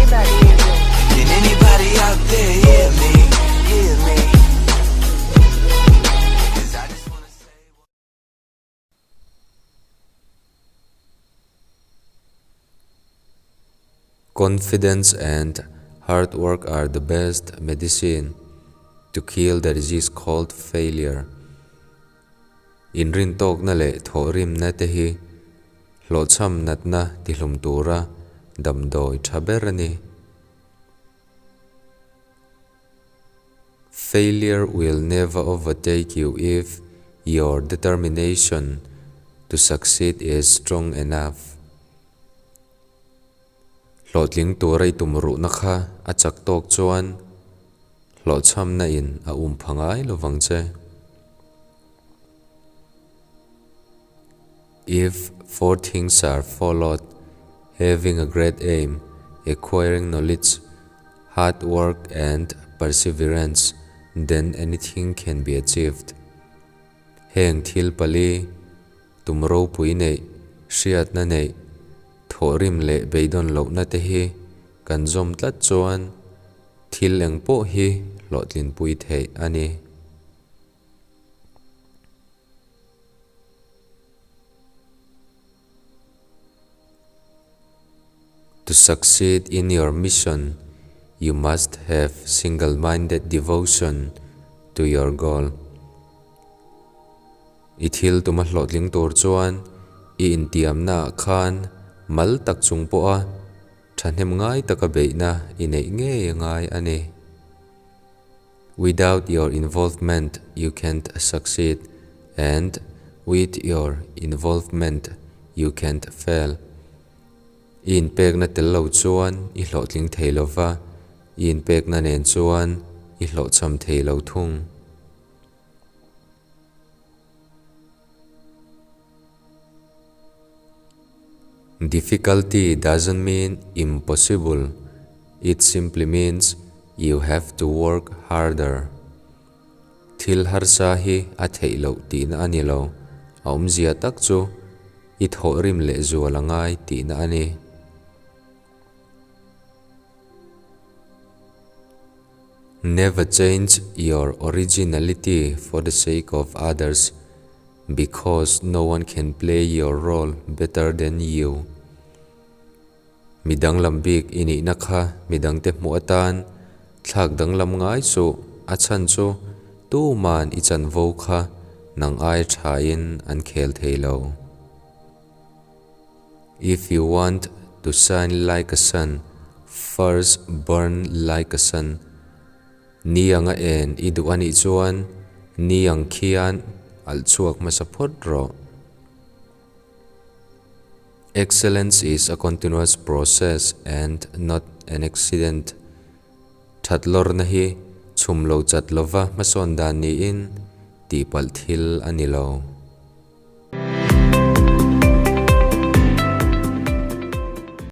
Maybach music. Can anybody out there hear me? Hear me? 'Cause I just wanna say. Confidence and hard work are the best medicine to kill the disease called failure. Inrintawkna leh thawhrimna te hi hlawhchham natna tihlum tura damdawi tha ber a ni. Failure will never overtake you if your determination to succeed is strong enough. Hlawhtling tura i tum ruhna kha a chak tawk chuan hlawhchhamna in a um pha ngai lovang che. If four things are followed, having a great aim, acquiring knowledge, hard work and perseverance, then anything can be achieved. Heng thil pali, tum ropui neih, hriatna neih, thawhrim leh beidawn lohna te hi kan zawm tlat chuan thil eng pawh hi hlawhtlinpui theih a ni. To succeed in your mission, you must have single-minded devotion to your goal. I thil tuma hlawhtling tur chuan i intiamnaah khan mal tak chung pawha thahnem ngai taka beihna i neih ngei a ngai a ni. Without your involvement you can't succeed and with your involvement you can't fail. I inpekna tel lo chuan i hlawhtling thei lo va, i inpekna nen chuan i hlawhchham thei lo thung. Difficulty doesn't mean impossible, it simply means you have to work harder. Thil harsa hi a theih loh tihna a ni lo, a awmzia tak chu i thawhrim lehzual a ngai tihna a ni. Never change your originality for the sake of others because no one can play your role better than you. Mi danglam bik i nihna kha mi dangte hmuh atan thlak danglam ngai suh, a chhan chu tuman i chanvo kha nang ai thain an khel thei lo. If you want to shine like a sun, first burn like a sun. Ni anga en i duh a nih chuan ni ang khian alh chhuak hmasa phawt rawh. Excellence is a continuous process and not an accident. That lawrna hi chhum lo chat lova hmasawn dan niin tihpalh thil a ni lo.